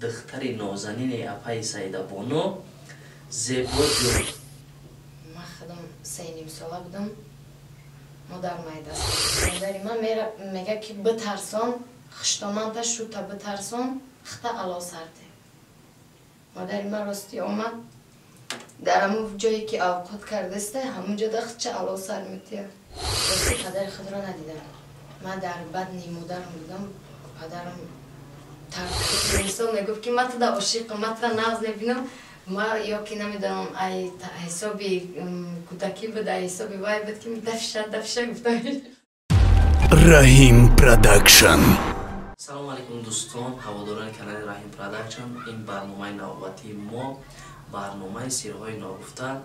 Духтари нозанини апаи Саидабону Зебоҷон. Ман худам 3,5 сола будам, модар майдаст. Модари ман мега, ки битарсон, хуштоманта шута, битарсон, хта ало сарте. Модари ман ростӣ омад, дар ҳамун ҷое ки авқот кардаста, ҳамун ҷода хча ало сар метия. Ростӣ падари худро надидам. Ман дар бадни модарам будам, падарам тарк. Мисол, мегуфт, ки ман туда ошиқам, ман тура нағз мебинам. Ма ё ки намедонам, ай ҳисоби кӯдакӣ буд, ай ҳисоби вай буд, ки дафша дафша гуфта. Раҳим Продакшн. Салому алайкум, дӯстон, ҳаводорони канали Раҳим Продакшн. Ин барномаи навбатии мо, барномаи «Сирҳои ногуфта»,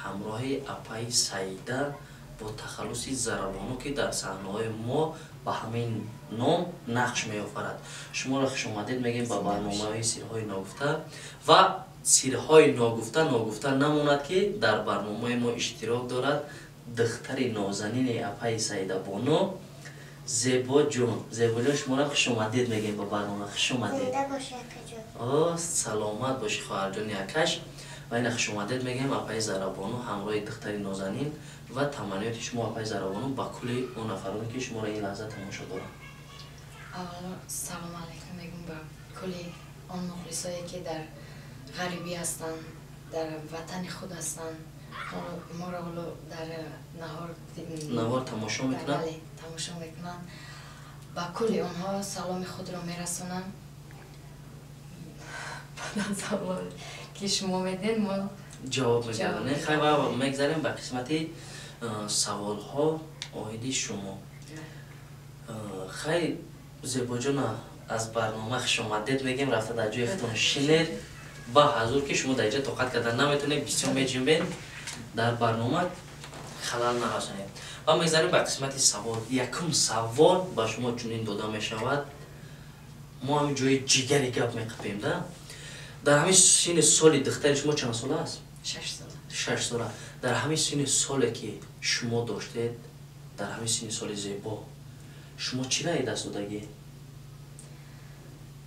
ҳамроҳи апаи Саида бо тахаллуси Зарабону, ки дар саҳнаҳои мо ба ҳамин ном нақш меофарад. Шуморо хушомадед мегӯем ба барномаи «Сирҳои ногуфта». Ва сирҳои ногуфта ногуфта намонад, ки дар барномаи мо иштирок дорад духтари нозанини апаи Саидабону Зебоҷон. Зебоҷон, шуморо хушомадед мегӯем ба барнома, хушомадед. Саломат бошӣ, хоҳарҷони акаш. Ва ина хушомадед мегӯем апаи Зарабону ҳамроҳи духтари нозанин. Ва таманниёти шумо, апаи Зарабону, ба кулли он нафароне, ки шуморо ин лаҳза тамошо доранд. Аввало салому алайкум мегӯм ба кулли он мухлисое, ки дар ғарибӣ ҳастанд, дар ватани худ ҳастанд, моро ҳоло дар наҳор навор тамошо мекунанд. Бале, тамошо мекунанд. Ба кулли онҳо саломи худро мерасонам. Баъдан савол, ки шумо медиҳед, мо ҷавоб мегардонем. Хай, ва мегзарем ба қисмати саволҳо оиди шумо. Хай, Зебоҷона, аз барнома хушомадед мегем. Рафта дар ҷои худтон шинед. Ба ҳазур, ки шумо дар инҷа тоқат кардан наметавонед, бисёр меҷунбед, дар барнома халал нарасонед. Ва мегзарем ба қисмати савол. Якум савол ба шумо чунин дода мешавад. Мо ҳамин ҷои ҷигари гап меқапем да. Дар ҳамин синни соли духтари шумо чанд сола аст? 6 сола. 6 сола. Дар ҳамин синни соле, ки шумо доштед, дар ҳамин синни соли зебо шумо чӣ раъй даст додагӣ?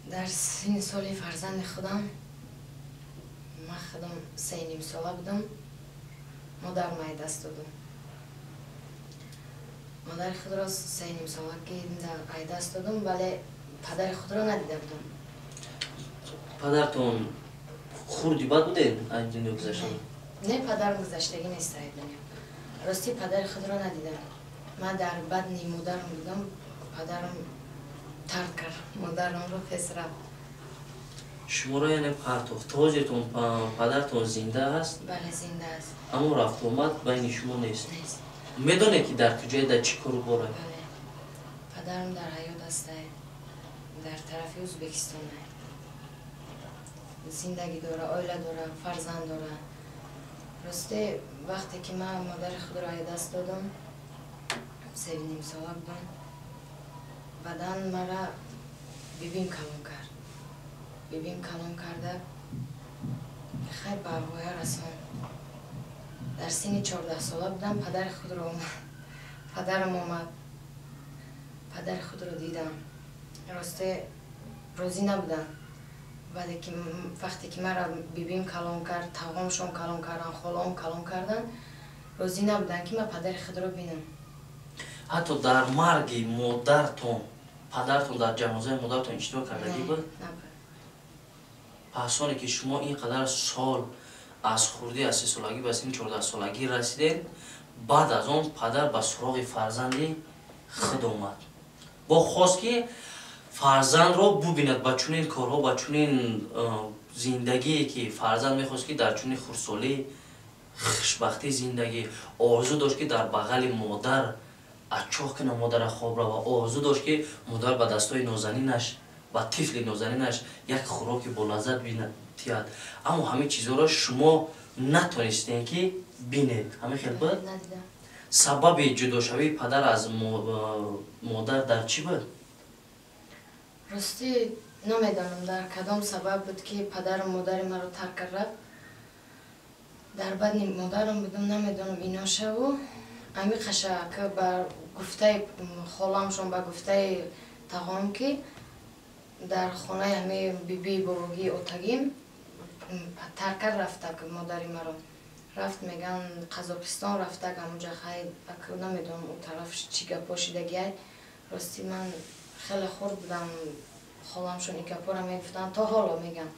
Дар синни соли фарзанди худам, ман худам 3,5 сола будам, модар майдаст додам. Модари худро 3,5 солагӣ айдаст додам, вале падари худро надида будам. Падартон хурди бад будед, аз дунё гузаштан? Не, падарам гузаштагӣ нест ай дунё. Ростӣ падари худро надидам. Ман дар бадни модарам будам, падарам тарк кард модарамро, пес рафт. Шуморо яъне партофт. То ҳозиртон падартон зинда аст? Бале, зинда аст. Аммо рафтуомад байни шумо нест? Нест. Медонед, ки дар куҷое, дар чӣ кору боре? Бале, падарам дар ҳаёт астае, дар тарафи Ӯзбекистонае, зиндагӣ дора, оила дора, фарзанд дора. Росте, вақте ки ман модари худро ай даст додам, 3,5 сола будам. Баъдан мара бибим калон кард. Бибим калон карда, хай, ба воя расон. Дар синни 14 сола будам, падари худро омад, падарам омад, падари худро дидам. Росте, розӣ набудам. Баъде ки вақте ки мара бибим калон кард, тағомшон калон кардан, холаом калон кардан, розӣ набуданд, ки ман падари худро бинам. Ҳатто дар марги модартон падартон дар ҷанозаи модартон иштирок кардагӣ буд? Набуд. Пас оне ки шумо ин қадар сол аз хурдӣ, аз 3 солагӣ ба синни 14 солагӣ расидед, баъд аз он падар ба суроғи фарзанди худ омад, бо хост, ки фарзандро бубинад. Ба чунин корҳо, ба чунин зиндагие, ки фарзанд мехост, ки дар чунин хурдсолӣ хушбахтии зиндагӣ орзу дошт, ки дар бағали модар ачоқ кина, модара хоб рава, орзу дошт, ки модар ба дастҳои нозанинаш ба тифли нозанинаш як хӯроки болаззат тиҳад. Аммо ҳамин чизҳоро шумо натонистем, ки бинед. Ҳамин хел буд? Надидам. Сабаби ҷудошавии падар аз модар дар чӣ буд? Ростӣ, намедонам, дар кадом сабаб буд, ки падару модари маро тарк кард, рафт. Дар бадни модарам будам, намедонам, иношаву амиқаша, ки ба гуфтаи холамшон, ба гуфтаи тағом, ки Дар хонаи ҳами биби бобогии отагим тарк кард, рафтак модари маро. Рафт, меган, Қазоқистон рафтак. Ҳамуҷа хай, намедонам, у тараф чӣ гапҳо шидагиай. Рости, ман хеле хурд будам, холамшон ин гапҳоро мегуфтанд, то ҳоло меган.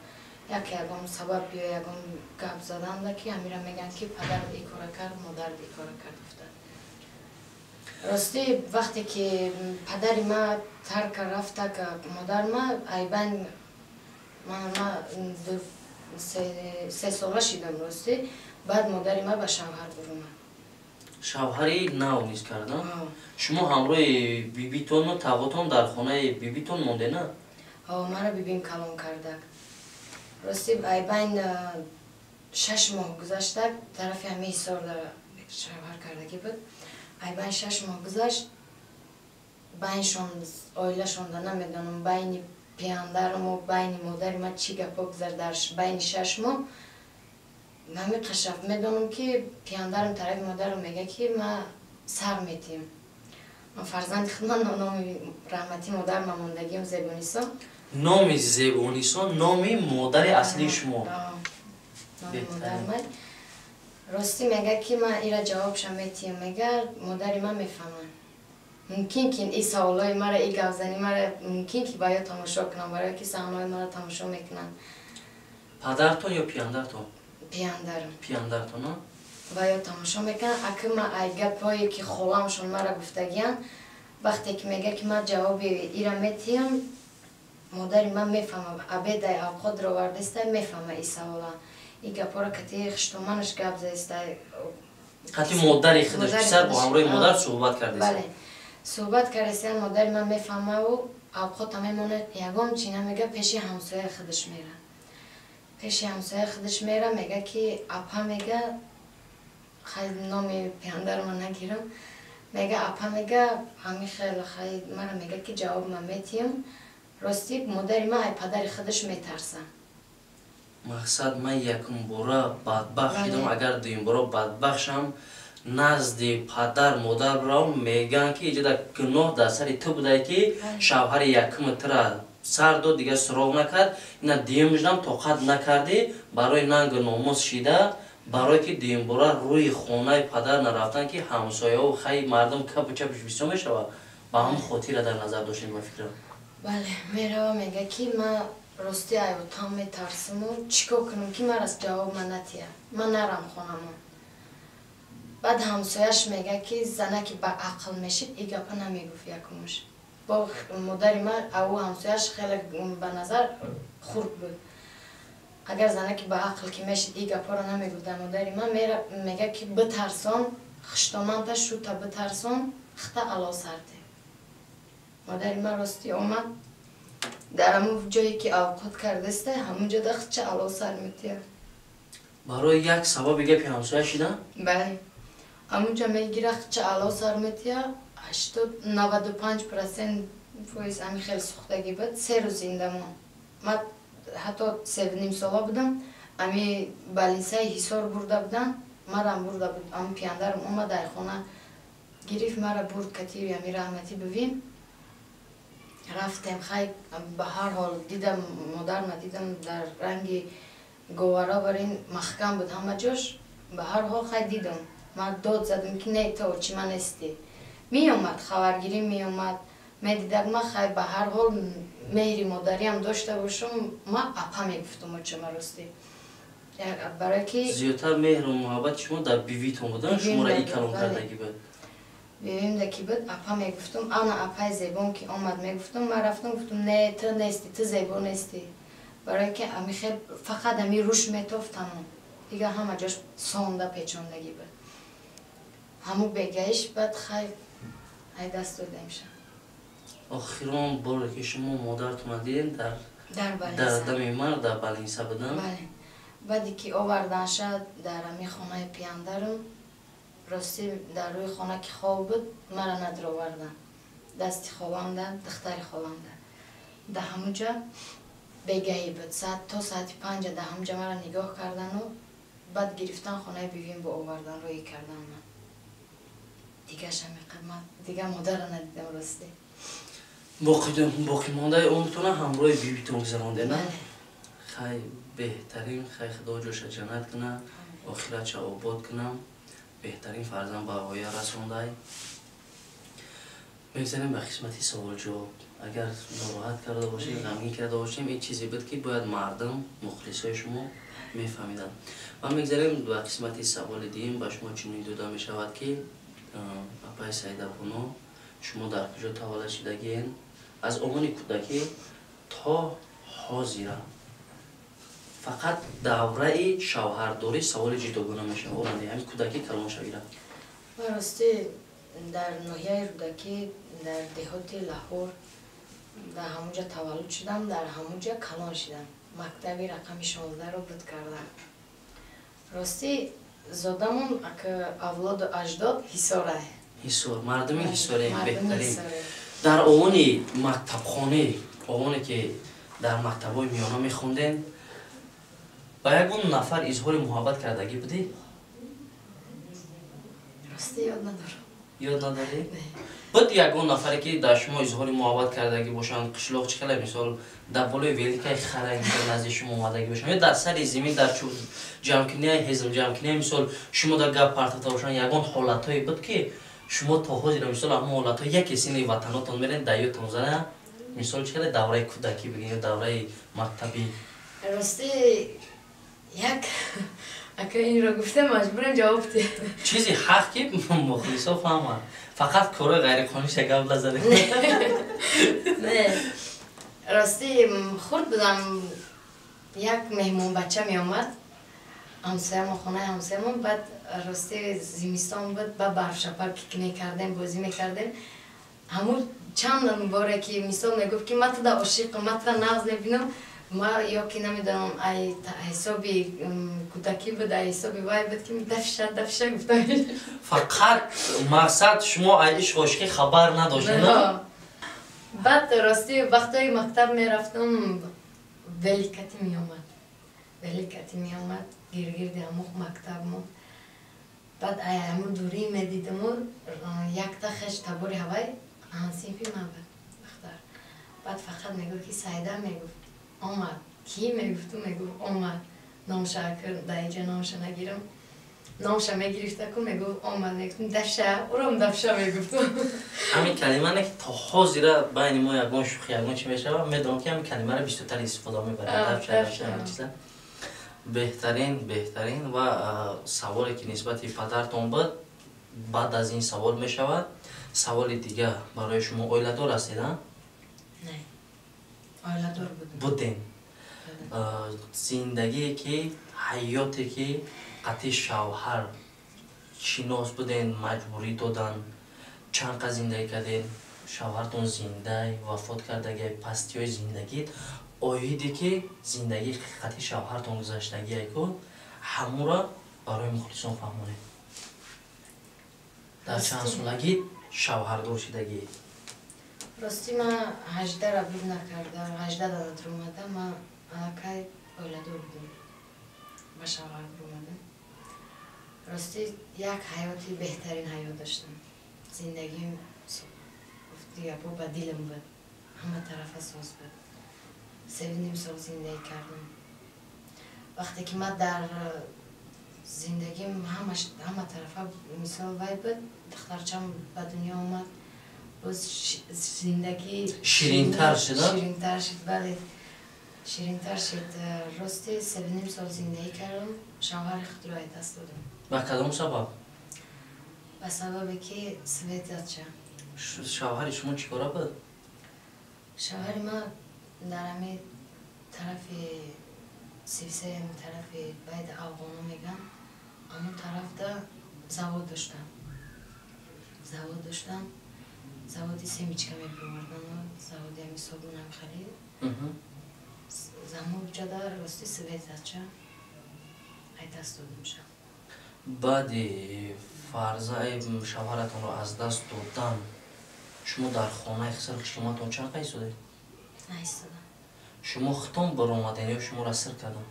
Яке ягон сабаб ё ягон гап заданда, ки ҳамира меган, ки падарат ин кора кард, модарат ин кора кард, гуфта. Ростӣ, вақте ки падари ма тарк кард, рафтак модар ма, айбан ма 3 сола шидам, ростӣ. Баъд модари ма ба шавҳар буромад. Шавҳари нав низ кардан. Шумо ҳамроҳи бибитону тағотон дар хонаи бибитон монде, на? Мара бибим калон кардак. Ростӣ, айбайн 6 моҳ гузаштак, тарафи ҳами Ҳисор шавҳар кардагӣ буд. Айбайн 6 моҳ гузашт, байншон, оилашонда, намедонам, байни пиандаруму байни модари ман чӣ гапҳо гузашт дар байни 6 моҳ. Ҳами қашаф медонам, ки пиандарам тарафи модарам мега, ки ма сар метиҳам. Ман фарзанди худман, номи раҳматӣ модар ма мондагиам Зебонисо. Номи Зебонисо, номи модари аслии шумо. Номи модармай. Ростӣ, мега, ки ман ира ҷавобша метиҳам, мега. Модари ман мефаҳмад, мумкин ки ин саволҳои мара, и гапзани мара мумкин ки ба ё тамошо кунам, барое ки саҳнаҳои мара тамошо мекунанд. Падартон ё пиандартон? Пиандарам. Пиандартон. Ва ё тамошо мекунанд. Аки ма ай гапҳое ки холамшон мара гуфтагиянд, вақте ки мега, ки ман ҷавоби ира метиҳам, модари ман мефаҳма, обедай авқот ровардаиста, мефаҳма и савола, и гапҳоро кати хуштоманаш гап заиста. Қати модари худаш писар бо ҳамроҳи модар суҳбат кардест. Бале, суҳбат кардеста. Модари ман мефаҳмаву авқота мемонад, ягон чи намега, пеши ҳамсояи худаш мера. Пеши ҳамсояи худаш мера, мега, ки апа, мега, хай, номи пиандарма нагирам, мега, апа, мега, ҳами хел, хай, мара мега, ки ҷавоб ман метиҳам. Ростӣ, модари ман ай падари худаш метарса. Мақсад, ман якумбора бадбахт шудам, агар дуюмбора бадбахт шам, назди падар модар бирам, мегӯянд, ки иҷода гуноҳ дар сари ту будае, ки шавҳари якуми тура сар дод, дигар суроғ накард. Ина дуюм шудам, тоқат накардӣ, барои нангу номус шида, барое ки дуюмбора рӯи хонаи падар нарафтан, ки ҳамсояу хай мардум капу чапуш бисёр мешавад, ба ҳамн хотира дар назар доштем, ба фикрам. Бале, мерава, мега, ки ман рости айотам метарсиму чӣ кор кунам, ки ман аз ҷавоб ман натия, ман нарам хонамо. Баъд ҳамсояш мега, ки занаки ба ақл мешид, и гапа намегуфт. Якумаш бо модари ман аву ҳамсояш хеле ба назар хурд буд. Агар занаки ба ақл ки мешид, и гапҳоро намегуфт. Дар модари ман мега, ки битарсон хуштоманта, шута битарсон, хта ало сарте. Модари ман, ростӣ, омад, дар ҳамун ҷое ки авқот кардаста, ҳамун ҷода хча ало сар метиҳад. Барои як сабаби гапи ҳамсоя шида? Бале, ҳамунҷа мегира, хча ало сар метиҳад. 80, 95% фоиз ҳами хел сӯхтагӣ буд. 3 рӯз зинда монд. Ман ҳатто 3,5 сола будам. Ами балинсаи Ҳисор бурда буданд, марам бурда буд. Ами пиандарам омад, дар хона гирифт, мара бурд катири ами раҳматӣ бивин. Рафтем, хай, ба ҳар ҳол дидам модарма, дидам, дар ранги говара бар ин маҳкам буд ҳама ҷош. Ба ҳар ҳол, хай, дидам. Ман дод задам, ки не, ту очи ман нестӣ. Меомад, хабаргирӣ меомад, медидак. Ман, хай, ба ҳар ҳол меҳри модариам дошта бошам, ман апа мегуфтам очама, ростӣ, барое ки Зиёдтар меҳру муҳаббати шумо дар бивитон будан, шуморо и калон кардагӣ буд. Бивимда ки буд, апа мегуфтам. Ана апаи зебом ки омад, мегуфтам. Ман рафтам, гуфтам: не, ту нестӣ, ту зебо нестӣ, барое ки ами хел фақат ами руш метофт, тамом, дигар ҳама ҷош сонда печондагӣ буд. Ҳаму бегаиш баъд, хай, ай даст додемша. Охирон боре ки шумо модаратонро дидем, дар дами марг дар балинса будам? Бале, баъде ки оварданша дар ами хонаи пиандарам, ростӣ, дар рӯи хона ки хоб буд, мара надровардан, дасти холамда, духтари холамда. Дар ҳамуҷа бегаҳӣ буд, саат то саати 5 дар ҳамуҷа мара нигоҳ кардану баъд гирифтан, хонаи бивим бо овардан, рӯӣ кардан. Ман дигаша меқад, ман дига модарро надидам, ростӣ. Боқимондаи умртона ҳамроҳи бибитон гузаронде, на? Хай, беҳтарин, хай, худо ҷоша ҷаннат куна, охиратша обод кунам. Беҳтарин фарзанд ба воя расондай. Мегзарем ба қисмати саволҷавоб. Агар нороҳат карда бошем, ғамгин карда бошем, ин чизе буд, ки бояд мардум, мухлисои шумо мефаҳмиданд. Ва мегзарем ба қисмати саволи дуюм. Ба шумо чунин дода мешавад, ки апаи Саидабоно, шумо дар куҷо таваллуд шудагиен, аз овони кӯдакӣ то ҳозира, фақат давраи шавҳардорӣ саволи ҷудогона мешавад. Ҳамин кӯдакӣ калон шавира. Ростӣ, дар ноҳияи Рӯдакӣ, дар деҳоти Лаҳор, дар ҳамунҷа таваллуд шудам, дар ҳамунҷа калон шудам. Мактаби рақами 16-ро буд кардам. Ростӣ, зодамон авлоду аҷдод Ҳисорай. Ҳисор, мардуми Ҳисоре, беҳтарин. Дар овони мактабхонӣ, овоне ки дар мактабҳои миёна мехондем, ба ягон нафар изҳори муҳаббат кардагӣ будӣ? Ростӣ, ёд надорам. Ёд надорӣ? Буд ягон нафаре, ки дар шумо изҳори муҳаббат кардагӣ бошанд? Қишлоқ чӣ хеле, мисол, дар болои великаи хара назди шумо омадагӣ бошанд ё дар сари зимин, дар ҷамъкунияи ҳезмҷамъкуния, мисол, шумо дар гап партофта бошанд? Ягон ҳолатҳое буд, ки шумо то ҳозира, мисол, ҳамон ҳолатҳо яке сини ватанотон мерен, дар ёдтон зана? Мисол, чӣ хеле давраи кӯдакӣ бигин ё давраи мактабӣ. Ростӣ, як ака инро гуфта, маҷбурам ҷавоб диҳам. Чизи ҳақ, ки мухлисо фаҳманд. Фақат корои ғайриқонуниша гап назанед. Не, ростӣ, хурд будам, як меҳмонбача меомад ҳамсоямон, хонаи ҳамсоямон. Баъд, ростӣ, зимистон буд, ба барфшапак мекардем, бозӣ мекардем. Ҳамун чанд боре ки, мисол, мегуфт, ки ман туда ошиқам, ман тура нағз мебинам. Ма ё ки намедонам, ай ҳисоби кӯдакӣ буд, ай ҳисоби вай буд, ки дафша, дафша гуфта. Фақат мақсад, шумо ай ишқ ошиқӣ хабар надоштед? Баъд, ростӣ, вақтое мактаб мерафтам, великати меомад, великати меомад гиргирди ҳамух мактабмо. Баъд ай ҳамун дурӣ медидаму, якта хеш табори ҳавай ҳамсинфи ман буд, духтар. Баъд фақат мегуфт, ки Сайда, мегуфт, омад. Кӣ мегуфту, мегуфт, омад. Номша даиҷа номша нагирам, номша мегирифтаку, мегуфт, омад. Мегуфтум, дафша, уром, дафша мегуфту. Ҳамин калима не, ки то ҳозира байни мо ягон шӯхӣ, ягон чи мешавад, медонам, ки ҳамин калимаро бисёртар истифода мебарем, дафша, дафша, чиза. Беҳтарин, беҳтарин. Ва саволе, ки нисбати падартон буд, баъд аз ин савол мешавад. Саволи дига барои шумо: оиладор ҳастед, а? Не, оиладор будем. Будем. Зиндагие ки, ҳаёте ки қатъи шавҳар шинос буден, маҷбурӣ додан, чанд қад зиндагӣ кардед? Шавҳартон зиндай, вафот кардагиай? Пастиҳои зиндагит, оиде ки зиндагии қатъи шавҳартон гузаштагиай ку, ҳамура барои мухлисон фаҳмонед. Дар чанд солагӣ шавҳардор шудагӣ? Ростӣ, ман 18-ра буд накарда, 18 данатр омада, ман аллакай оиладор будам, ба шавҳар омадам. Ростӣ, як ҳаёти беҳтарин ҳаёт доштам. Зиндагим, гапо, ба дилам буд, ҳама тарафа соз буд. 3,5 сол зиндагӣ кардам. Вақте ки ман дар зиндагим ҳама тарафа, мисол, вай буд, духтарчам ба дунё омад, боз зиндагӣ ширинтар шуд. Ширинтар шуд, бале, ширинтар шуд. Рости, 3,5 сол зиндагӣ кардам, шавҳари худро аз даст додам. Ба кадом сабаб? Ба сабабе ки свет задша. Шавҳари шумо чӣ кора буд? Шавҳари ман дар ҳами тарафи сивсеям, тарафи байда афғоно меган, ҳамон тарафда завод доштам, завод доштам, заводи семечка мебировардан, заводи ҳами собунам хали замоҷада. Рости, свет задша, ай даст додамша. Баъди фарзаи шавҳаратонро аз даст додан, шумо дар хонаи хисар хиштоматон чанд қад истодед? Наистодам. Шумо хитон баромаден ё шуморо сир карданд?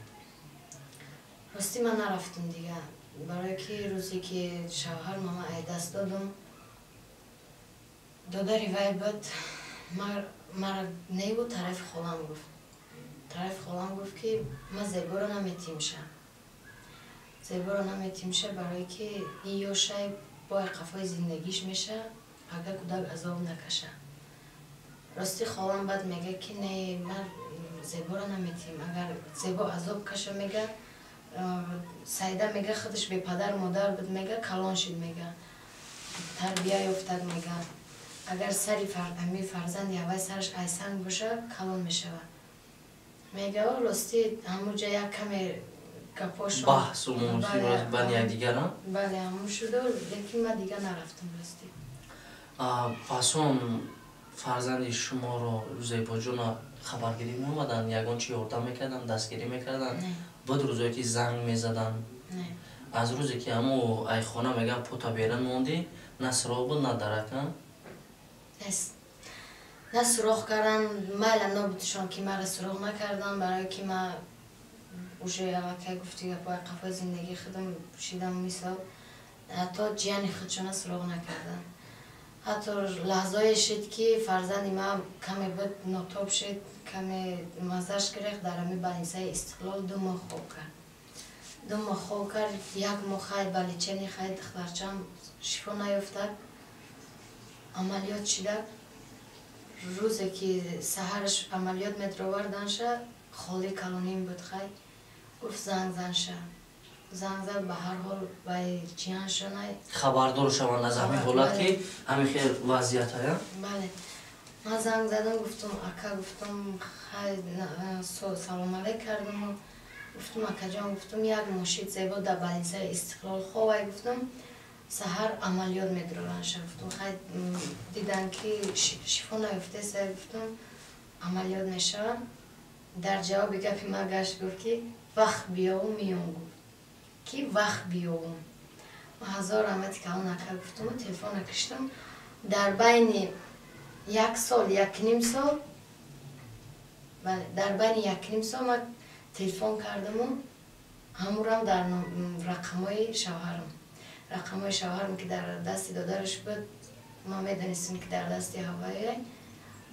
Ростӣ, ман нарафтам дига, барое ки рӯзе ки шавҳар мама ай даст додам, додари вай буд. Ман Мара неву тарафи холам гуфт. Тарафи холам гуфт, ки ма Зеборо наметимша. Зеборо наметимша, барое ки ин ёшай бо қафои зиндагиш меша, агар кӯдак азоб накаша. Рости, холам баъд мега, ки не, ман Зеборо наметим, агар Зебо азоб каша, мега, Сайда, мега, худаш бепадар модар буд, мега, калон шид, мега, тарбия ёфтаг, мега, агар сари ҳами фарзанди ҳавай сараш айсанг боша, калон мешавад, мега. Рости, ҳамуҷа як каме гапошон баҳсу бани якдигар. Бале, ҳамун шуду, лекин ман дига нарафтам, рости. Пас он фарзанди шуморо, Зебоҷона, хабаргирӣ меомаданд, ягон чи ёрдам мекарданд, дастгирӣ мекарданд? Буд рӯзое, ки занг мезаданд? Аз рӯзе, ки ҳамо айхона, мегӯям, пота берун мондӣ, на суроғ буд, на дарак? На суроғ кардан, майла нобудшон, ки мара суроғ накардан, барое ки ма уже аллакай, гуфти гапои, қафои зиндагии худам шидам. Мисол, ҳатто ҷияни худшона суроғ накардан. Ҳатто лаҳзое шид, ки фарзанди ман каме буд, нотоб шид, каме маззаш гирехт, дар ҳами больницаи Истиқлол 2 моҳ хоб кард. 2 моҳ хоб кард, як моҳ хай ба лечение, хай духтарчам шифо наёфтад, амалиёт шидак. Рӯзе ки саҳараш амалиёт медроварданша, холи калоним буд, хай гуфт, занг занша. Занг зад, ба ҳар ҳол вай ҷияншонай хабардор шаванд аз ҳамин ҳолат, ки ҳамин хел вазъият ая. Бале, ман занг задам, гуфтум, ака, гуфтум, хай салом алейк кардаму гуфтум, акаҷон, гуфтум, як мошид Зебо дар больницаи Истиқлол ховай, гуфтум, саҳар амалиёт медроранша, гуфтум, хай дидан, ки шифо наёфтеса, гуфтум, амалиёт мешавад. Дар ҷавоби гапи ман гашт, гуфт, ки вақт биёвум, миём, гуфт, ки вақт биёвум. Ҳазор раҳмати калон, ака, гуфтуму телефона киштам. Дар байни як сол, якним сол, бале, дар байни якним сол ман телефон кардаму ҳамурам дар рақамҳои шавҳарам, рақамҳои шавҳарам, ки дар дасти додараш буд, ман медонистам, ки дар дасти ҳавае,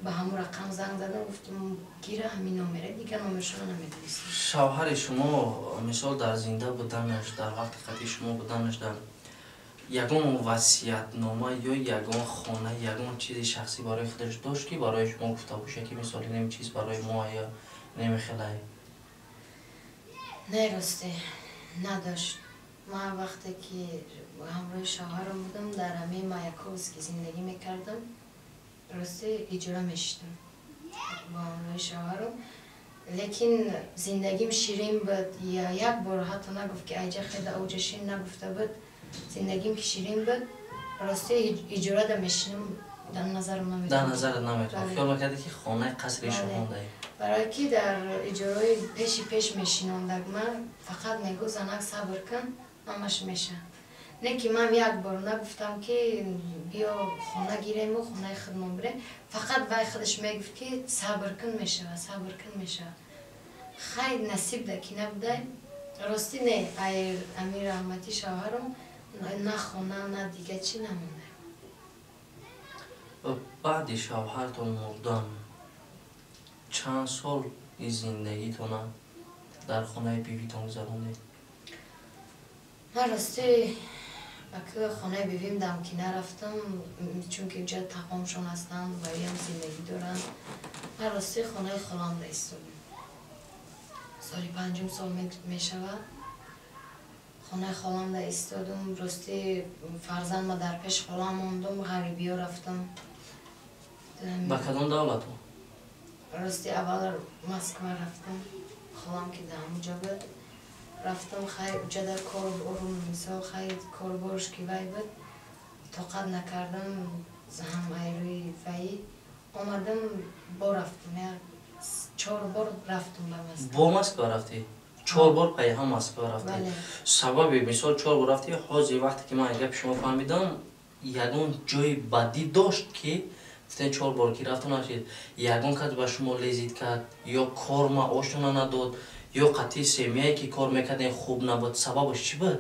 ба ҳамун рақам занг задам, гуфтум, гира ҳамин номере, дигар номершоно намедонистам. Шавҳари шумо, мисол, дар зинда буданаш, дар вақти қатъи шумо буданаш, дар ягон васиятнома ё ягон хона, ягон чизи шахсӣ барои худаш дошт, ки барои шумо гуфта бошад, ки мисол, инем чиз барои мо ё немехелай? Не, росте, надошт. Ман вақте ки ҳамроҳи шавҳарам будам, дар ҳамаи Маяковский зиндагӣ мекардам, росте, иҷора мешидам бо ҳамроҳи шавҳарам, лекин зиндагим ширин буд. Як бор ҳатто нагуфт, ки айҷа хеда, оҷа шин, нагуфта буд. Зиндагим ки ширин буд, росте, иҷорада мешинам, дар назарам наметавон. Дар назарат наметавон, хиёл мекардӣ, ки хонаи қасри шоҳондаи. Барое ки дар иҷораи пеши пеш мешинондаг, ман фақат мегӯ, занак, сабр кун, ҳамаш меша. Не ки ман як бор нагуфтам, ки биё хона гирему хонаи худмон бирем. Фақат вай худаш мегуфт, ки сабр кун, мешава, сабр кун, мешава. Хай, насиб да ки набудай, ростӣ. Не, ай амир раҳматӣ шавҳарам на хона, на дига чӣ намонда. Баъди шавҳартон мурдан чанд соли зиндагитона дар хонаи бибитон гузарондед? Ман, ростӣ, ба ки хонаи бибим дам ки нарафтам, чунки инҷа тақомшон ҳастанд ва иам зиндагӣ доранд. Ман, ростӣ, хонаи холам истодам. Соли панҷум сол мешавад, хонаи холамда истодум. Ростӣ, фарзандма дар пеш холам мондум, ғарибиё рафтам. Ба кадом давлату? Рости, аввал Москва рафтам, холам ки дар ҳамуҷа буд. Рафтам, хай, уҷада корборум, мисол, хай, корборуш ки вай буд, тоқат накардам, ҳам айрӯи ваи омадам, бо рафтам, як чор бор рафтам ба Москва. Бо Москва рафтӣ? Чор бор пайҳам Москва рафтӣ? Сабаби, мисол, чор бор рафтӣ, ҳозир вақте ки ман гапи шумо фаҳмидам, ягон ҷои бадӣ дошт, ки гуфтен, чор бор ки рафту нашид, ягон кас ба шумо лезить кард ё кор маошона надод, ё қатъи семьяе, ки кор мекардем, хуб набуд? Сабабаш чӣ буд?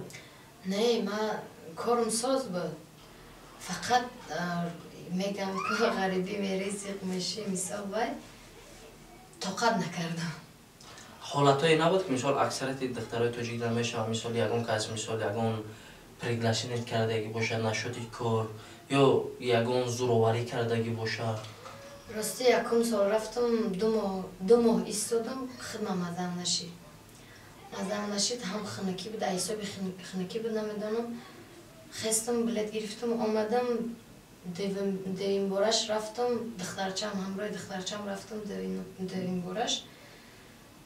Не, ман корум соз буд, фақат Мегам ки ғарибӣ мерӣ, зиқ мешӣ, мисол вай тоқат накардам. Ҳолатҳое набуд, ки мисол аксарияти духтарои тоҷик дар мешавад, мисол ягон кас, мисол ягон приглашение кардагӣ бошад нашоди кор ё ягон зӯроварӣ кардагӣ бошад? Рости, якум сол рафтам, 2 моҳ истодам, хидма мазам нашид. Мазам нашид, ҳам хунукӣ буд, ҳисоби хунукӣ буд, намедонам. Хестам, билет гирифтам, омадам, дуюмбораш рафтам, духтарчам, ҳамроҳи духтарчам рафтам дуюмбораш.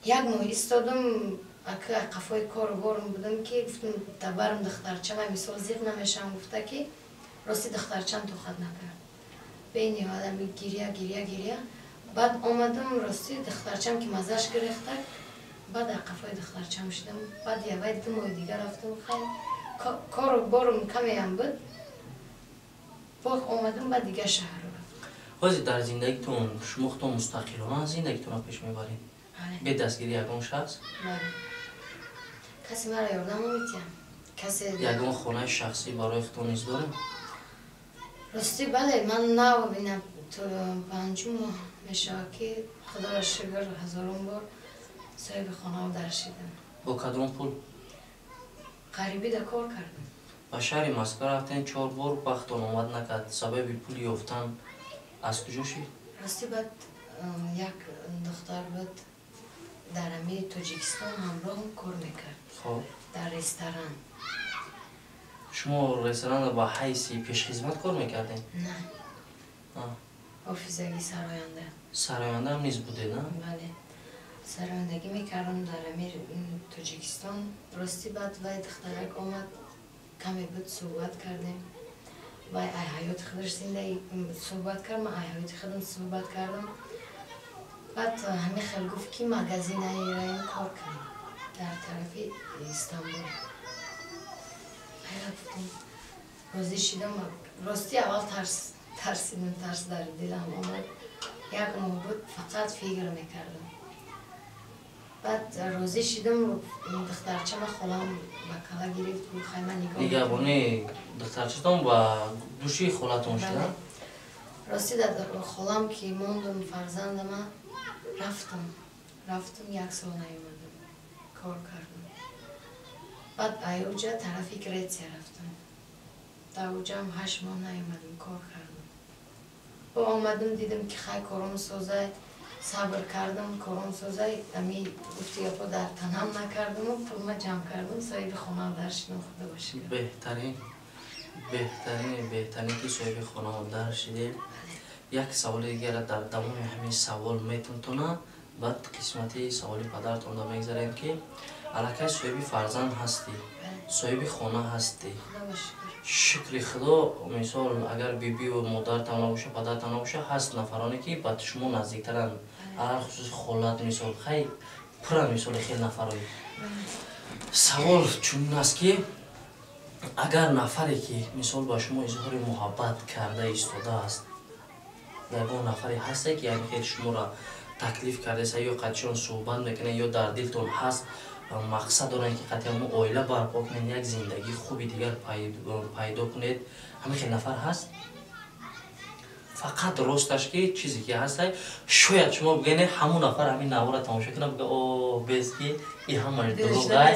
Як моҳ истодам, ака қафои кору борум будам, ки гуфтам табарам духтарчам, мисол зиқ намешавам гуфта, ки рости духтарчам тоқат накард. Бениҳоят ами гиря, гиря, гиря. Баъд омадам, рости духтарчам ки маззаш гирифта, баъд қафои духтарчам шудам. Баъд явай 2 моҳи дигар рафтам, хай кору борум камеам буд, боз омадам, баъд дигар шаҳру рафтам. Ҳозир дар зиндагитон шумо худтон мустақилона зиндагитонро пеш мебаред? Бе дастгирии ягон шахс? Бале, касе маро ёрдам наметиҳад, касе. Ягон хонаи шахсӣ барои худтон низ дорем? Ростӣ, бале, ман нав ина панҷум моҳ мешавад, ки худоро шукр, ҳазорон бор соҳиби хонао дар шидам. Бо кадом пул? Ғарибида кор кардам. Ба шаҳри Москва рафтен, чор бор бахтон омад накард. Сабаби пул ёфтан аз куҷо шид? Ростӣ, баъд як духтар буд дар ами Тоҷикистон, ҳамроҳам кор мекард. Дар ресторан. Шумо ресторанро ба ҳайси пешхизмат кор мекардем? На, офизагӣ, сароянда. Сарояндаам низ будед, на? Бале, сарояндагӣ мекардам дар ами Тоҷикистон. Ростӣ, баъд вай духтарак омад, каме буд, суҳбат кардем. Вай ай ҳаёти худаш зиндаги суҳбат кард, ман ай ҳаёти худам суҳбат кардам. Баъд ҳамин хел гуфт, ки магазинаи кор кунем дар тарафи Истанбул. Хайра гуфтам, розӣ шидам. Ростӣ, аввал тарсидам, тарс дар дилам омад. Як моҳ буд, фақат фикр мекардам. Баъд розӣ шидам. Духтарчама холам ба кала гирифт, гуфт: «Хай, ман нигоҳ.» Нигаҳбони духтарчатон ба души холатон шуда? Ростӣ, дар холам ки мондум фарзандама, рафтам, рафтам, як сол наёмадам, кор кардам. Баъд аюҷа тарафи Гретсия рафтам, дар уҷаам 8 моҳ наёмадам, кор кардам. Бо омадам, дидам, ки хай, кором созай, сабр кардам, кором созай. Ами гуфти гапо дар танам накардаму пулма ҷамъ кардам, соҳиби хона дар шидам, худо бошад. Беҳтарин, беҳтарин, беҳтарин, ки соҳиби хона дар шидем. Як саволи дигара дар давоми ҳамин савол метонтона, баъд қисмати саволи падаратонда мегзарем, ки аллакай соҳиби фарзанд ҳастӣ, соҳиби хона ҳастӣ, шукри худо. Мисол, агар бибию модаратам набоша, падаратам набоша, ҳаст нафароне, ки ба шумо наздиктаранд, алалхусус холат, мисол, хай пурра, мисоли хел нафарои. Савол чунин аст, ки агар нафаре, ки мисол ба шумо изҳори муҳаббат карда истодааст, ягон нафаре ҳасте, ки яъне хел шуморо таклиф кардаеса ё қатъишон суҳбат мекунед, ё дар дилтон ҳаст, мақсад доранд, ки қатъи ҳамо оила барпо кунед, як зиндагии хуби дигар пайдо кунед, ҳамин хел нафар ҳаст? Фақат росташ, ки чизе ки ҳастай. Шояд шумо бигӯед, ҳамон нафар ҳамин навора тамошо кунад, бигӯяд: «О, без ки и ҳамаш дурӯғай,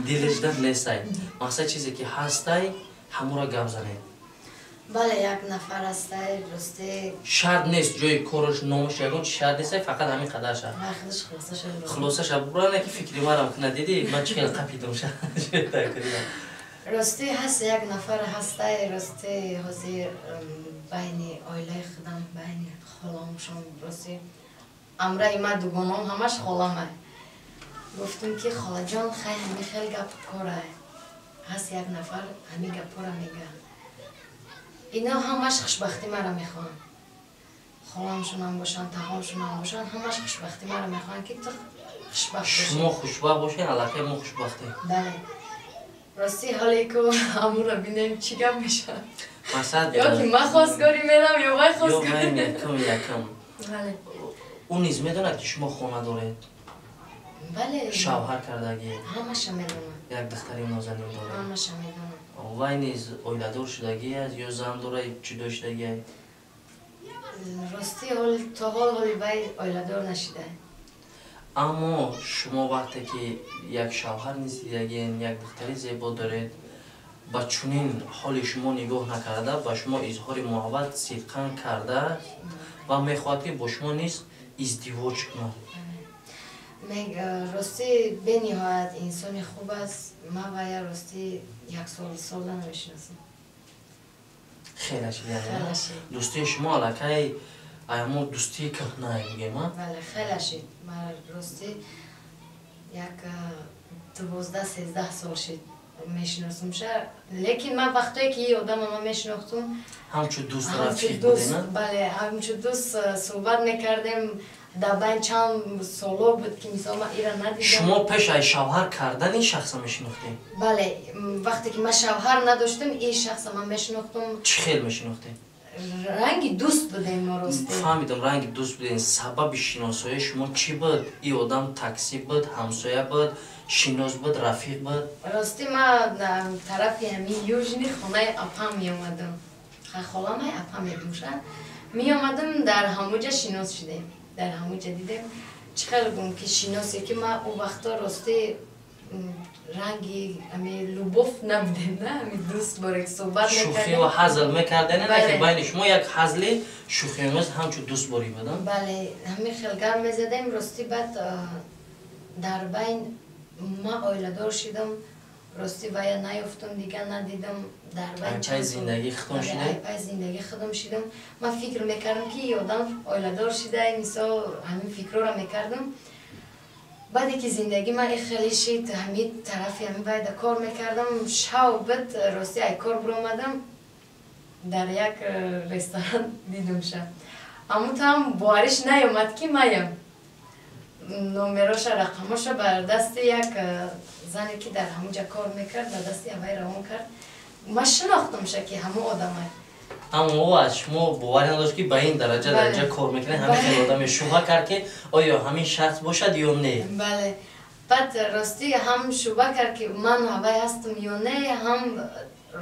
дилашда нестай». Мақсад, чизе ки ҳастай, ҳамонро гап занед. Бале, як нафар ҳастай, рости. Шарт нест ҷои кораш, номаш, ягон чи шарт нестай, фақат ҳамин қадар шарт. Хулосаша буране, ки фикри марам куна. Дидӣ, ман чӣ хел қапидам? Рости, ҳаст, як нафар ҳастай. Рости, ҳозир байни оилаи худам, байни холаомшон, рости, амраи ма дугоном ҳамаш холамай. Гуфтум, ки холаҷон, хай, ҳами хел гап корай ҳаст, як нафар ҳамин гапҳоро мега. Ино ҳамаш хушбахтӣ маро мехоҳанд, холамшонам бошанд, таҳомшонам бошанд, ҳамаш хушбахтӣ маро мехоҳанд, ки ту хушбахт. Шумо хушбахт бошед, аллакай мо хушбахтем. Бале, рости, ҳоле ку ҳамуро бинем, чӣ гап мешавад. Мақсад. Ё ки ман хостгорӣ мерам, ё вай хостгорӣ. Якум, якум. Бале. Ӯ низ медонад, ки шумо хона доред? Бале. Шавҳар кардагӣ? Ҳамаша медонад. Як духтари нозанин доред? Ҳамаша медонад. Вай низ оиладор шудагӣ аст ё зан дора, ҷудо шудагӣ? Рости то ҳол ҳоли вай оиладор нашида. Аммо шумо вақте ки як шавҳар низ дидагин, як духтари зебо доред, ба чунин ҳоли шумо нигоҳ накарда, ба шумо изҳори муҳаббат сидқан карда ва мехоҳад, ки бо шумо низ издивоҷ кунад. Рости бениҳоят инсони хуб аст. Ман вая рости як сол сола намешиносам. Хеле шид. Дӯстии шумо аллакай аямо дӯстии кӯҳна мегӯем? Бале, хеле шид. Ман рости як 12-13 сол шид мешиносумша, лекин ман вақтое ки ин одама ман мешинохтум, ҳамчун дӯст рафиқ будена? Бале, ҳамчун дӯст суҳбат мекардем. Дар байн чанд соло буд, ки мисол ман ира надидам. Шумо пеш аз шавҳар кардани шахса мешинохтем? Бале, вақте ки ман шавҳар надоштам, ин шахса ман мешинохтум. Чӣ хел мешинохтем? Ранги дӯст будем мо рости. Фаҳмидам, ранги дӯст будем. Сабаби шиносоии шумо чӣ буд? Ин одам такси буд, ҳамсоя буд, шинос буд, рафиқ буд? Рости ман тарафи ҳамин Южный хонаи апам меомадам. Холамай апам мебошад. Меомадам, дар ҳамуҷа шинос шудем, дар ҳамуҷа дидем. Чӣ хел гум ки шиносе ки ман он вақто рости ранги ами любовь набудем, на ами дӯст боре суҳбат. Шӯхӣ ва ҳазл мекардем, на ки байни шумо як ҳазли шӯхиомез ҳамчун дӯст борӣ будам? Бале, ҳамин хел гап мезадем. Рости баъд дар байн ман оиладор шидам. Рости вая наёфтум, дигар надидам. Дар байн пай зиндагӣ худам шидем. Пай зиндагӣ худам шидам. Ман фикр мекардам, ки ин одам оиладор шида, мисол ҳамин фикрҳоро мекардам. Баъде ки зиндагӣ ман хеле шид, ҳамин тарафи ҳамин вайда кор мекардам. Шав буд, рости ай кор биромадам, дар як ресторан дидумша. Амутам бовариш наёмад, ки маям. Номероша, рақамоша бар дасти як зане, ки дар ҳамунҷа кор мекард, ба дасти ҳавай равон кард. Ман шинохтумша, ки ҳамон одамай. Аммо ӯ аз шумо боварӣ надошт, ки ба ин дараҷа кор мекунед, ҳамин хел одаме. Шубҳа кард, ки оё ҳамин шахс бошад ё не? Бале, баъд ростӣ ҳам шубҳа кард, ки ман ҳавай ҳастам ё не, ҳам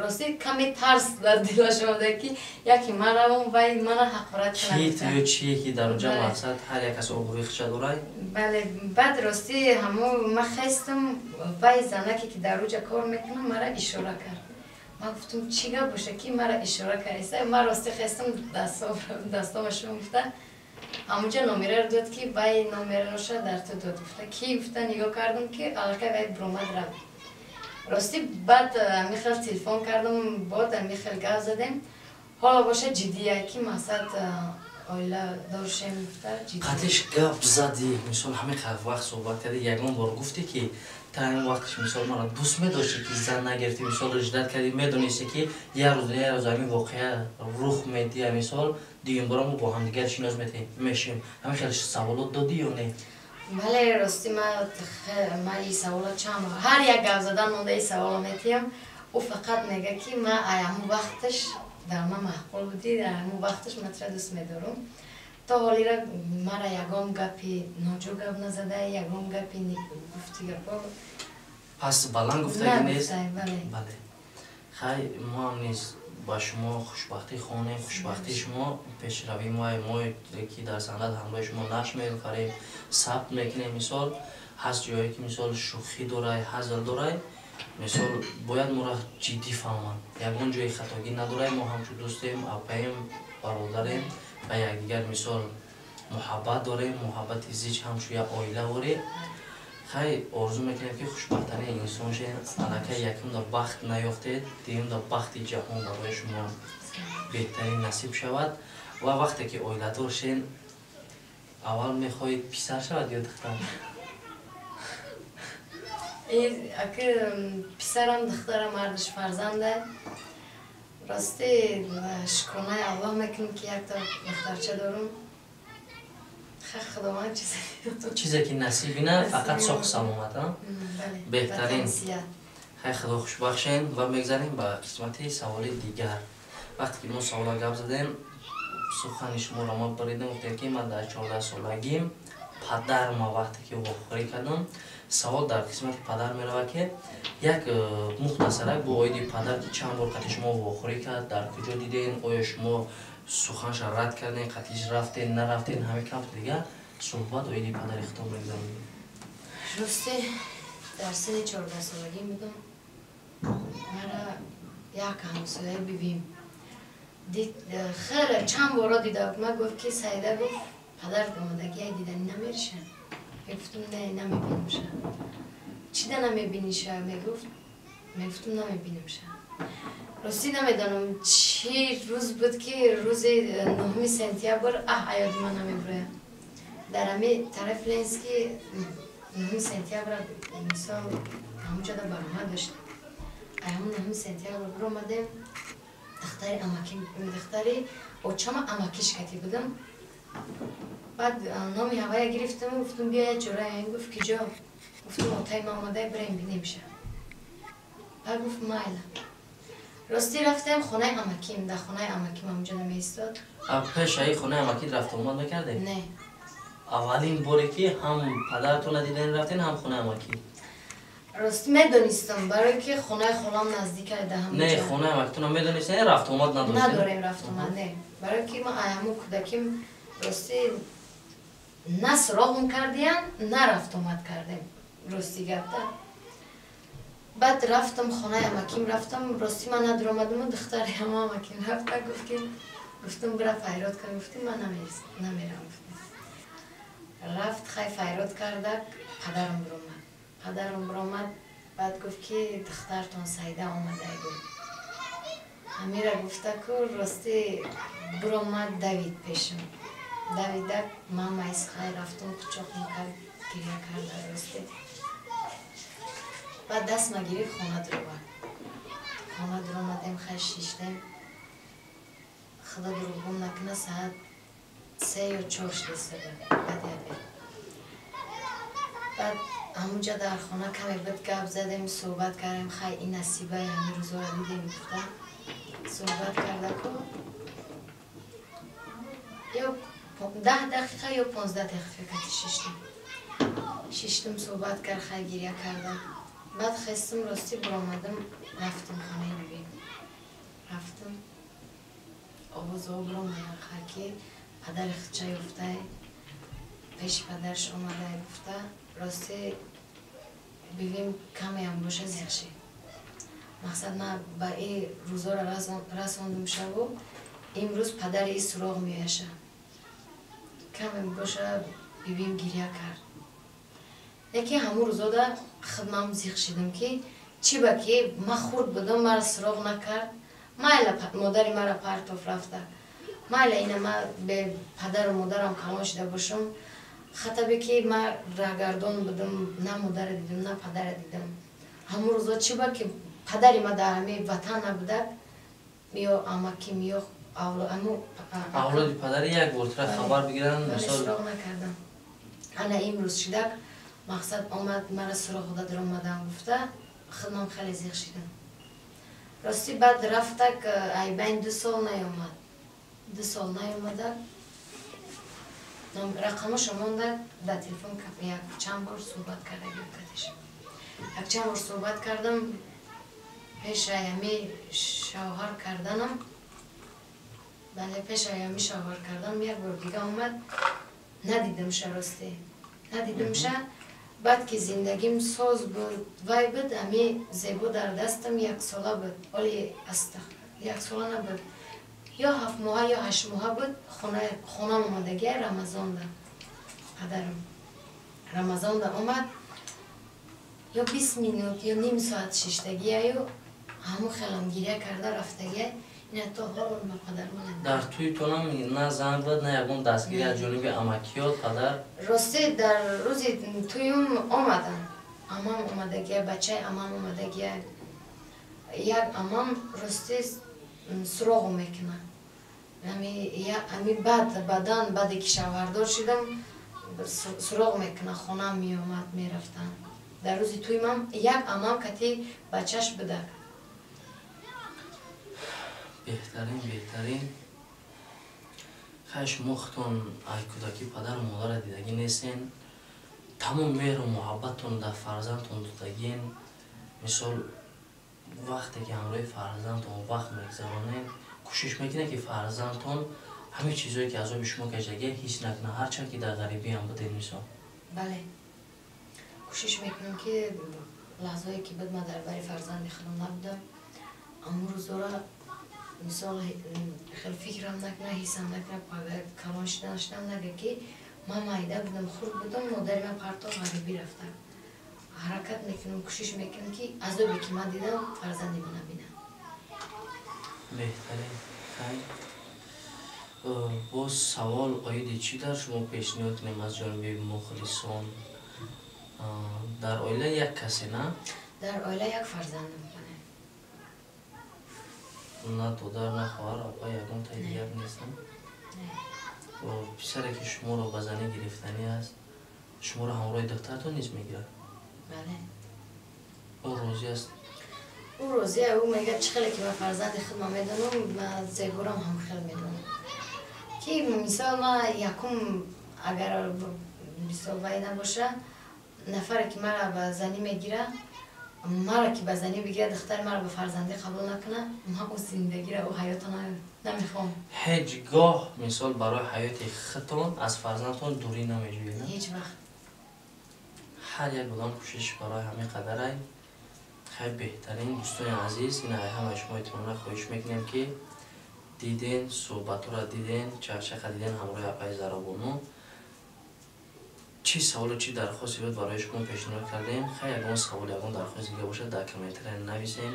ростӣ каме тарс дар дилаш омада, ки яке ман равам, вай мана ҳақорат кунад. Ки ту ё чие, ки дар онҷа мақсад ҳар як кас обрӯи худша дорад. Бале, баъд ростӣ ҳамо ман хестам, вай занаке, ки дар уҷа кор мекунам, мара ишора кард. Ман гуфтам, чӣ гап боша, ки мара ишора кард? Ман рости хестам, дастома шум гуфта, ҳамунҷа номераро дод, ки вай номерароша дар ту дод. Гуфта, ки гуфта нигоҳ кардам, ки аллакай вай биромад, рафт. Рости баъд ҳамин телефон кардам, бод ҳамин хел гап задем. Ҳоло боша ҷиддия, ки мақсад оила доршем гуфта. Қатиш гап задӣ, мисол ҳамин қадр вақт суҳбат кардӣ, ягон бор гуфтӣ, ки та ин вақтш мисол мара дӯст медоштӣ, ки зан нагирифтӣ, мисол ждать кардӣ, медонистӣ, ки як рӯз як рӯз ҳамин воқеа рух медиҳа, мисол дуюмбора мо бо ҳамдигар шинос мешем, ҳамин хел саволот додӣ ё не? Бале, рости ман ин саволо чанд ҳар як гап задан монда ин саволо метиҳам. Ӯ фақат мега, ки ман ай ҳамун вақташ дар ман маъқул будӣ, дар ҳамун вақташ ман тура дӯст медорам. То ҳолира мара ягон гапи ноҷо гап назада, ягон гапи гуфти гапо. Пас баланд гуфтагӣ нест? Бале, хай, мо ҳам низ ба шумо хушбахтӣ хонем. Хушбахтии шумо пешравии мо, мо ки дар санъат ҳамроҳи шумо нақш меофарем, сабт мекунем. Мисол ҳаст ҷое, ки мисол шӯхӣ дорай, ҳазл дорай, мисол бояд моро ҷиддӣ фаҳманд, ягон ҷои хатогӣ надорай. Мо ҳамчун дӯстем, апаем, бародарем, ба якдигар мисол муҳаббат дорем, муҳаббати зич, ҳамчун як оила ворем. Хай, орзу мекунем, ки хушбахттарин инсон шед. Аллакай якумда бахт наёфтед, дуюмда бахти ҷаҳон барои шумо беҳтарин насиб шавад. Ва вақте ки оиладор шен, аввал мехоҳед писар шавад ё духтар? Аки писарам, духтарам, ҳардуш фарзанда. Рости шукронаи Аллоҳ мекунем, ки якта духтарча дорум. Худованд чизе чизе ки насибина, фақат соҳ саломат, беҳтарин. Хай, худо хушбахшен. Ва мегзарем ба қисмати саволи дигар. Вақте ки мо савола гап задем, сухани шуморо ма баридам, гуфтем, ки ман дар 14 солагим падарма вақте ки вохӯрӣ кардам. Савол дар қисмати падар меравад, ки як мухтасарак бо оиди падар, ки чанд бор қати шумо вохӯрӣ кард, дар куҷо диден, оё шумо Суханша рад карден, қатиш рафтен, нарафтен, ҳамин камт дига суҳбат оиди падари худтон мегузаронидем. Рости, дар синни 14-солагӣ будам. Мара як ҳамсоя бибим дид, хеле чанд боро дида буд. Ма гуфт, ки Саида, гуфт, падарат омадагӣ, ай диданӣ намериша? Мегуфтум, не, намебинамша. Чида намебиниша, мегуфт. Мегуфтум, намебинамша. Ростӣ, намедонам, чӣ рӯз буд, ки рӯзи 9 сентябр, аҳ, аёди ман намебирояд. Дар ҳами тараф Ленинский 9 сентябр, мисол, ҳамуҷода баромад доштем. Ай ҳамун 9 сентябр биромадем, духтари амаки, духтари очама, амакиш кати будам. Баъд номи ҳавая гирифтам, гуфтум, биё, як ҷора. Гуфт, ки ҷо? Гуфтум, отаи ма омадай, бирем, бинемша. Баъд гуфт, майла. Ростӣ, рафтем хонаи амаким. Дар хонаи амаким ҳамуҷода меистод. Пешаи хонаи амакит рафта омад мекардем? Не. Аввалин боре, ки ҳам падаратона дидан рафтен, ҳам хонаи амакӣ? Ростӣ, медонистам, барое ки хонаи холам наздика да. Не, хонаи амакитона медонистен, рафтуомад надоштем? Надорем рафтуомад, не, барое ки ма ҳамун кӯдаким, ростӣ, на суроғм кардиян, на рафтуомад кардем, рости гапта. Баъд рафтам хонаи амаким, рафтам, ростӣ, ман надуромадаму духтари ҳама амаким рафта, гуфт, ки, гуфтум, бира, файрод кун. Гуфтим, ман намерам, гуфтем. Рафт, хай, файрод кардак, падарам биромад. Падарам биромад, баъд гуфт, ки духтартон Саида омадай, гуфт. Ҳамира гуфта ку, ростӣ, биромад, давид пешам, давидак, ман майсхай рафтум, қучоқм кард, гиря карда, ростӣ. Баъд дастма гирифт, хона дуровард. Хона дуромадем, хай, шиштем. Худо дурӯғгум накуна, саат 3 ё 4 шудеста буд, баъди обед. Баъд ҳамунҷа дар хона каме буд, гап задем, суҳбат кардем. Хай, ин насибаи, ҳамин рӯзҳоро дидем, гуфта, суҳбат карда ку, ё 10 дақиқа, ё 15 дақиқа кати шиштем. Шиштум, суҳбат кард, хай, гиря карда. Баъд хестум, ростӣ, биромадам, рафтам хонаи бибим. Рафтам, овозҳо биромадан, хай, ки падари худча ёфтай, пеши падараш омадай, гуфта. Ростӣ, бибим камеам боша зиқ шид. Мақсад, ман ба ин рӯзоро расондум шаву имрӯз падари и суроғ меояша. Каме боша бибим гиря кард. Яке ҳамун рӯзода хидмам зиқ шидам, ки чӣ ба ки ман хурд будам, мара суроғ накард. Майла, модари мара партоф рафта, майла, ина ма бе падару модарам калон шида бошам. Хатабе ки ман раҳгардон будам, на модара дидам, на падара дидам. Ҳамун рӯзо чӣ ба ки падари ма дар ҳамин ватан набудак, ё амаким, ё авлоди падари як бортира хабар бигиранд. Суроғ накардам. Ана имрӯз шидак, мақсад, омад, мара суроғ да даромадам, гуфта, хидмам хеле зиқ шидам, ростӣ. Баъд рафтак, айбайн 2 сол наёмад. 2 сол наёмадак, рақамошо мондак дар телефон. Як чанд бор суҳбат кардагим кадиш, як чанд бор суҳбат кардам пешаи ҳами шавҳар карданам. Бале, пешаи ҳами шавҳар карданам як бор дига омад, надидамша, ростӣ, надидамша. Баъд ки зиндагим соз буд, вай буд, ҳами Зебо дар дастам яксола буд, оли яксола набуд, ё 7 моҳа, ё 8 моҳа буд. Хонам омадагия рамазонда, падарам рамазонда омад, ё 20 минут, ё ним соат шиштагияю ҳамун хелам гиря карда рафтагия. Ина то ҳоло ба падарма. Дар тӯйтонам на занг зад, на ягон дастгирӣ аз ҷониби амакиёт, падар? Ростӣ, дар рӯзи тӯюм омаданд. Амам омадагия, бачаи амам омадагия. Як амам, ростӣ, суроғу мекунад. Ами баъд баъдан, баъде ки шавҳардор шидам, суроғ мекунад, хонаам меомад, мерафтанд. Дар рӯзи тӯймам як амам кати бачаш будак. Беҳтарин, беҳтарин. Хай, шумо худтон ай кӯдакӣ падару модарро дидагӣ нестен, тамом меҳру муҳаббаттон дар фарзандтон додагиен. Мисол, вақте ки ҳамроҳи фарзандтон вақт мегузаронед, Кӯшиш мекунед, ки фарзандтон ҳамин чизое, ки азоби шумо кашидагия, ҳис накунад, ҳарчанд ки дар ғарибиам будед, мисол? Бале, кӯшиш мекунам, ки лаҳзое ки буд, ман дар бари фарзанди худам набудам, аммо рӯзора, мисол, хел фикрам накуна, ҳисам накуна, калон шиданашам нага, ки ман майда будам, хурд будам, модари ман партов, ғарибӣ рафта. Ҳаракат мекунам, кӯшиш мекунам, ки азобе ки ман дидам, фарзанди ман набинам. Беҳтарин. Хайр, боз савол оиди чӣ дар шумо пешниҳод кунем аз ҷониби мухлисон? Дар оила як касе, на? Дар оила як фарзандам, бале. На додар, на хоҳар, апа, ягон таи дигар нестам? Писаре, ки шуморо ба занӣ гирифтанӣ аст, шуморо ҳамроҳи духтартон низ мегирад? Бале. Ӯ розӣ аст? Ӯ розия. Ӯ мегӯяд, чӣ хеле ки ман фарзанди худма медонам, ман зеборам ҳам хел медонам, ки мисол ман якум, агар мисол вай набоша, нафаре ки мара ба занӣ мегира, мара ки ба занӣ бигира, духтари мара ба фарзандӣ қабул накуна, ман ӯ зиндагиро, ӯ ҳаёто намехоҳам. Ҳеҷ гоҳ, мисол, барои ҳаёти худтон аз фарзандтон дурӣ намеҷӯед? Ҳеҷ вақт. Ҳар як одам кӯшиш барои ҳамин қадарай. Хеле беҳтарин. Дӯстони азиз, ин ҳамаи шумо эҳтиромона хоҳиш мекунем, ки диден, суҳбатҳоро диден, чақчақа диден ҳамроҳи апаи Заробону. Чӣ саволу чӣ дархосте буд, барои шумо пешниҳод кардем. Хай, ягон савол, ягон дархост дига бошад, дар комментария нависем.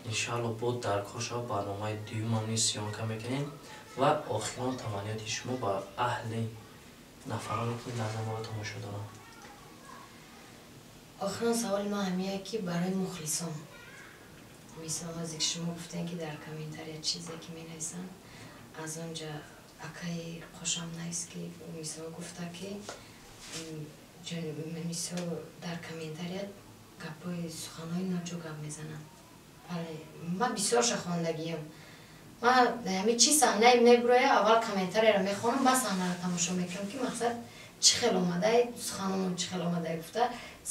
Иншаалло, бо дар кор шава, барномаи дуюмам низ съёмка мекунем. Ва охирон таманниёти шумо ба аҳли нафароне, ки лаҳза моро тамошо доранд. Охирон саволи ман ҳамия, ки барои мухлисон, мисол, ҳозир ки шумо гуфтем, ки дар комментария чизе ки менависанд, аз он ҷа акаи Қошам навис, ки мисол гуфта, ки мисол дар комментария гапҳои, суханҳои ноҷо гап мезананд. Бале, ман бисёрша хондагиям. Ман ҳами чи саҳнае мебуроя, аввал комментарияро мехонам, баъд саҳнаро тамошо мекунам, ки мақсад чӣ хел омадай, суханонам чӣ хел омадай гуфта,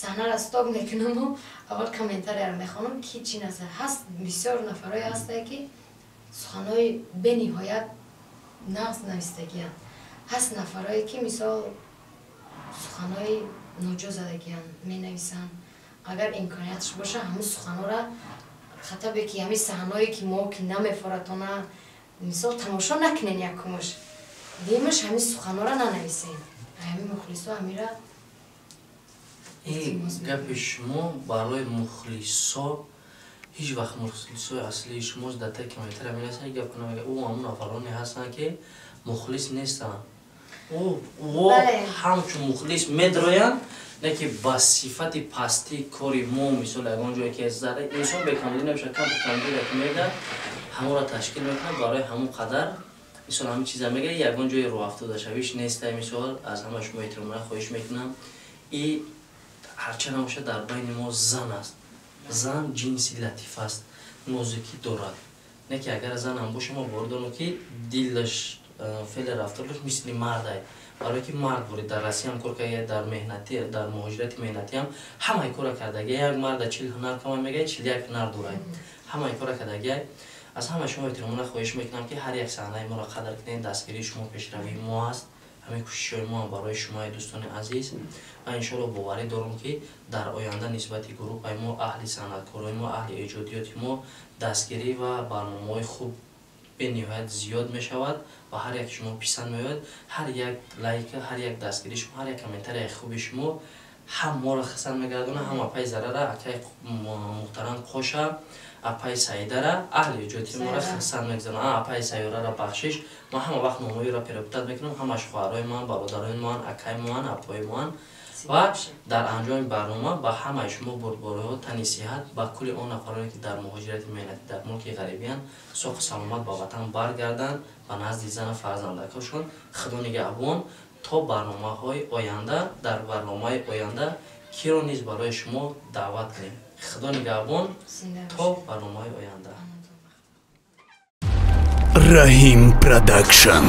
саҳнаро стоп мекунаму аввал комментарияро мехонам, ки чӣ наса ҳаст. Бисёр нафарое ҳастае, ки суханҳои бениҳоят нағз навистагиянд, ҳаст нафарое, ки мисол суханҳои ноҷо задагиянд, менависанд. Агар имконияташ боша, ҳамун суханҳоро хатабе, ки ҳамин саҳнаое, ки мо ки намефоратона, мисол, тамошо накунен якумаш, дуюмаш, ҳамин суханҳоро нанависен. Ҳамин мухлисо ҳамира. Ин гапи шумо барои мухлисо, ҳеҷ вақт мухлисои аслии шумо дар таи комментария менависанд, гап кунам, ӯ ҳамун нафароне ҳастанд, ки мухлис нестанд. Ӯ ҳамчун мухлис медроянд, не ки ба сифати пастии кори мо. Мисол, ягон ҷое ки зара инсон бекамбудӣ намешавад, камту камбудире ки мегӯяд, ҳамонро ташкил мекунад. Барои ҳамон қадар, мисол, ҳамин чиза мегӯяд, ягон ҷои роҳафтодашавиш неста. Мисол, аз ҳама шумо эҳтиромона хоҳиш мекунам, и ҳарчанд набошад, дар байни мо зан аст. Зан ҷинси латиф аст, нозикӣ дорад, не ки агар занам боша, мо бовар дорам, ки дилаш, феъли рафтораш мисли мардай, барое ки мард бурид дар Россиям кор карда, дар меҳнатӣ, дар муҳоҷирати меҳнатиам ҳамаи кора кардагия. Як марда 40 ҳунар кама мегӯяд, 41 ҳунар дорад, ҳамаи кора кардагия. Аз ҳамаи шумо эҳтиромона хоҳиш мекунам, ки ҳар як саҳнаи моро қадр кунед. Дастгирии шумо пешравии мо аст. Ҳамин кӯшишҳои мо ҳам барои шумои дӯстони азиз. Ва иншоалло, боварӣ дорам, ки дар оянда нисбати гурӯҳаи мо, аҳли санъаткорои мо, аҳли эҷодиёти мо дастгирӣ ва барномаҳои хуб бениҳоят зиёд мешавад ва ҳар як шумо писанд меояд. Ҳар як лайка, ҳар як дастгирии шумо, ҳар як комментарияи хуби шумо ҳам моро хасан мегардонад, ҳам апаи Зарара, акаи муҳтарам Қоша, апаи Саидара, аҳли эҷодии моро хасан мегузаронад. Апаи Сайёрара, бахшиш, ман ҳама вақт номҳоеро перепутать мекунам. Ҳамаш хоҳарои ман, бародарои ман, акаи ман, апои ман. Ва дар анҷоми барнома ба ҳамаи шумо бурдбориҳо, тани сиҳат, ба кулли он нафароне, ки дар муҳоҷирати меҳнатӣ дар мулки ғарибиянд, соҳу саломат ба ватан баргарданд, ба назди зану фарзандакошон. Худо нигаҳбон то барномаҳои оянда. Дар барномаи оянда киро низ барои шумо даъват кунем. Худо нигаҳбон то барномаҳои оянда. Раҳим Продакшн.